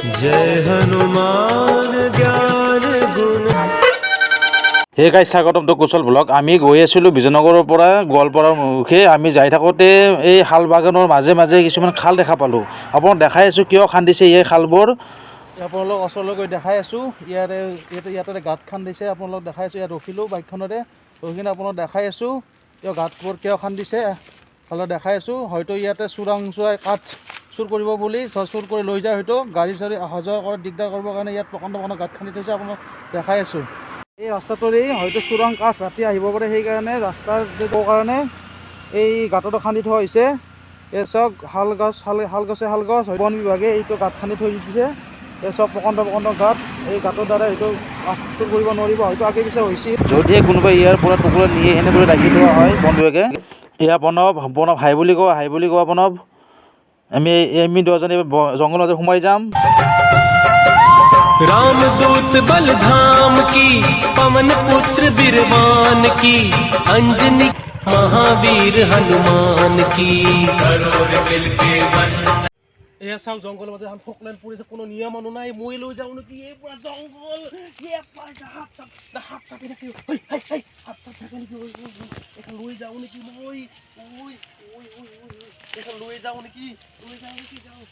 जय हनुमान ज्ञान गुण হে গাইজ, স্বাগতম টু কুশল ব্লগ। আমি গৈ আছিলোঁ বিজয়নগৰৰ পৰা গোৱালপাৰাৰ মুখে। আমি যাই থাকোঁতে এই শাল বাগানৰ মাজে মাজে কিছুমান খাল দেখা পালোঁ। আপোনাক দেখাই আছোঁ কিয় খান্দিছে এই খালবোৰ। আপোনালোক ওচৰলৈ গৈ দেখাই আছোঁ। ইয়াৰে ইয়াতে ইয়াতে গাঁত খান্দিছে, আপোনালোক দেখাই আছোঁ। ইয়াত ৰখিলোঁ বাইকখনতে, ৰখি কিনে আপোনালোক দেখাই আছোঁ কিয় গাঁতবোৰ কিয় খান্দিছে, ভালদৰে দেখাই আছোঁ। হয়তো ইয়াতে চোৰাংচোৱাই কাঠ চুৰ কৰিব বুলি, চুৰ কৰি লৈ যায় হয়তো, গাড়ী চাড়ী অহা যোৱা কৰাত দিগদাৰ কৰিবৰ কাৰণে ইয়াত প্ৰকাণ্ড প্ৰকাণ্ড গাঁত খান্দি থৈছে। আপোনালোক দেখাই আছোঁ। এই ৰাস্তাটোৰেই হয়তো চোৰাং কাঠ ৰাতি আহিব পাৰে, সেইকাৰণে ৰাস্তাৰ কাৰণে এই গাঁতটো খান্দি থোৱা হৈছে। এই চাওক, শাল গছ, শাল শাল গছে শাল গছ। বন বিভাগে এইটো গাঁত খান্দি থৈ দিছে। এই চব প্ৰকাণ্ড প্ৰকাণ্ড গাঁত। এই গাঁতৰ দ্বাৰা এইটো কাঠ চুৰ কৰিব নোৱাৰিব। হয়তো আগে পিছে হৈছিল। যদিহে কোনোবাই ইয়াৰ পৰা টুকুৰা নিয়ে, এনেদৰে ৰাখি থোৱা হয় বন বিভাগে। এয়া প্ৰণৱ। প্ৰণৱ, হাই বুলি কোৱা, হাই বুলি কোৱা প্ৰণৱ। আমি আমি দুজনে জংঘলৰ মাজত সোমাই যাম। राम दूत बल धाम की, पवन पुत्र बिरवान की, अंजनी महावीर हनुमान की। এয়া চাওক, জংঘলৰ মাজত এখন ফকলেন পৰিছে। কোনো নিয়া মানুহ নাই। মই লৈ যাওঁ নেকি? এই পুৰা জংঘল। এ পাইছা, সাপ চাপ না, সাপ চাপি থাকে। ঐ হাই হাই, সাপ চাপ থাকে নেকি? ঐ ঐ ঐ, এইখন লৈ যাওঁ নেকি মই? ঐ ঐ ঐ ঐ ঐ, এইখন লৈ যাওঁ নেকি? লৈ যাওঁ নেকি? যাওঁ,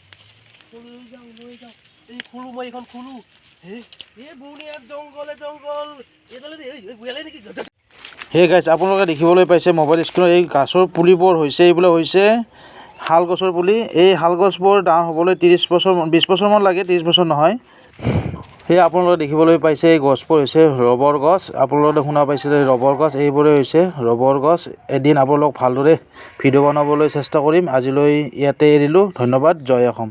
লৈ যাওঁ, লৈ যাওঁ। এই খোলো মই, এইখন খোলো। হে, এই বনিয়াৰ জংঘলে জংঘল। এইডালে এই বেলেগ নেকি? হে গাইজ, আপোনালোকে দেখিবলৈ পাইছে মোবাইল স্ক্ৰীণত এই গাছৰ পুলিবোৰ হৈছে, এইবিলাক হৈছে শাল গছৰ পুলি। এই শাল গছবোৰ ডাঙৰ হ'বলৈ 30 বছৰ, 20 বছৰমান লাগে, 30 বছৰ নহয়। সেয়া আপোনালোকে দেখিবলৈ পাইছে, এই গছবোৰ হৈছে ৰবৰ গছ। আপোনালোকে শুনা পাইছে ৰবৰ গছ, এইবোৰেই হৈছে ৰবৰ গছ। এদিন আপোনালোক ভালদৰে ভিডিঅ' বনাবলৈ চেষ্টা কৰিম। আজিলৈ ইয়াতে এৰিলোঁ। ধন্যবাদ। জয় অসম।